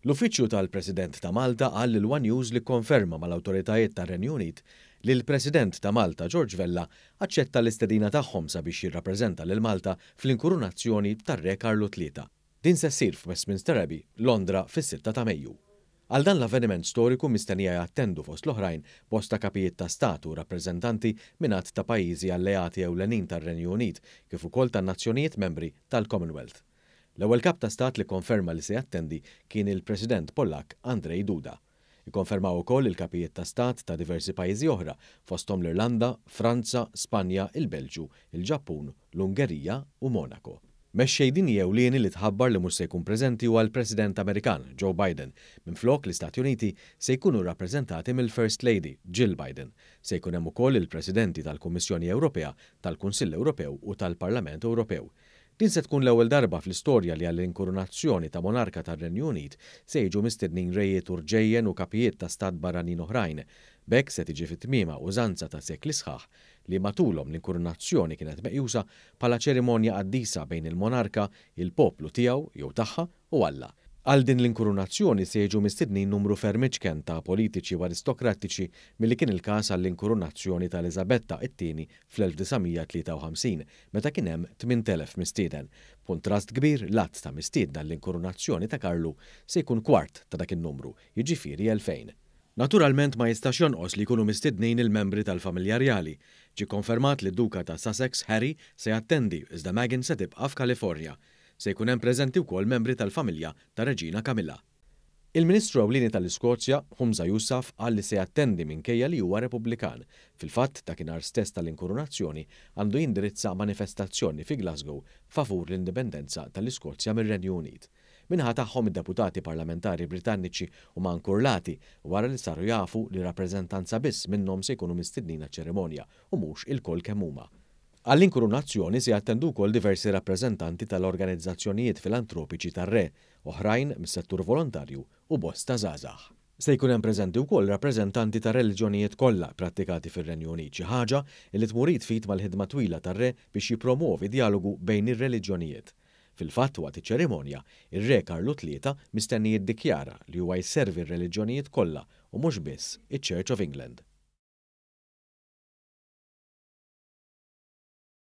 L-Uffiċċju tal-President ta' Malta qal lil one News li kkonferma mal-awtoritajiet tar-Renju Unit li l-President ta' Malta George Vella aċċetta l-istedina tagħhom sabiex jirrappreżenta lil Malta fl-inkurunazzjoni tar-Re Karlu Tlieta. Din se ssir f'Westminster Abbey, Londra fis-sitta ta' Mejju. Għal dan l-avveniment storiku mistennija jattendu fost l-oħrajn bosta kapijiet ta' stat u rappreżentanti minn għadd ta' pajjiżi alleati ewlenin tar-Renju Unit kif ukoll tan-nazzjonijiet membri tal-Commonwealth. L-ewwel kap ta' stat li kkonferma li se jattendi kien il-President Pollakk Andrzej Duda. Ikkonfermaw ukoll il-kapijiet ta' stat ta' diversi pajjiżi oħra, fosthom l-Irlanda, Franza, Spanja, il-Belġju, il-Ġappun, l-Ungerija u Monaco. Mexxej dinji ewlieni li tħabbar li mhux se jkun preżenti huwa l-President Amerikan, Joe Biden. Minflok, l-Istati Uniti se jkunu rrappreżentati mill-First Lady, Jill Biden. Se jkun hemm ukoll il-Presidenti tal-Kummissjoni Ewropea, tal-Kunsill Ewropew u tal-Parlament Ewropew. Din se tkun l-ewwel darba fl-istorja li għall-inkurunazzjoni ta' monarka tar-Renju Unit se jiġu mistednin rejiet u rġejjen u kapijiet ta' stat barranin oħrajn. B'hekk se tiġi fi tmiemha użanza ta' sekli sħaħ li matulhom l-inkurunazzjoni kienet meqjusa bħala ċerimonja qaddisa bejn il-monarka, il-poplu tiegħu jew tagħha u Alla. Għal din l-inkurunazzjoni se jiġu mistednin numru ferm iċken ta' politiċi u aristokrattiċi milli kien il-każ għall-inkurunazzjoni ta' Eliżabetta it-Tieni fl-1953, meta kien hemm 8,000 mistieden. B'kuntrast kbir, l-għadd ta' mistiedna għall-inkurunazzjoni ta' Karlu se jkun kwart ta' dak in-numru, jiġifieri 2,000. Naturalment ma jistax jonqos li jkunu mistednin il-membri tal-familja rjali. Ġie kkonfermat li d-Duka ta' Sussex, Harry, se jattendi iżda Meghan se tibqa' f'Kalifornja. Se jkun hemm preżenti wkoll membri tal-familja tar-Reġina Camilla. Il-Ministru Ewlieni tal-Iskozja, Humza Yousaf qal li se jattendi minkejja li huwa Repubblikan. Fil-fatt, dakinhar stess tal-inkurunazzjoni għandu jindirizza manifestazzjoni fi Glasgow favur l-indipendenza tal-Iskozja mir-Renju Unit. Min-naħa tagħhom id-deputati parlamentari Britanniċi huma nkurlati wara li saru jafu li rappreżentanza biss minnhom se jkunu mistednin għaċ-ċerimonja u mhux ilkoll kemm huma. Għall-inkurunazzjoni se jattendu wkoll diversi rappreżentanti tal-organizzazzjonijiet filantropiċi tar-Re, oħrajn mis-settur volontarju u bosta żgħażagħ. Se jkun hemm preżenti wkoll rappreżentanti tar-reliġjonijiet kollha pprattikati fir-Renju Unit, xi ħaġa li tmur id f'id mal-ħidma twila tar-Re biex jippromwovi djalogu bejn ir-reliġjonijiet. Fil-fatt, waqt iċ-ċerimonja, ir-Re Karlu Tlieta mistenni jiddikjara li huwa jservi r-reliġjonijiet kollha u mhux biss iċ-Church of England.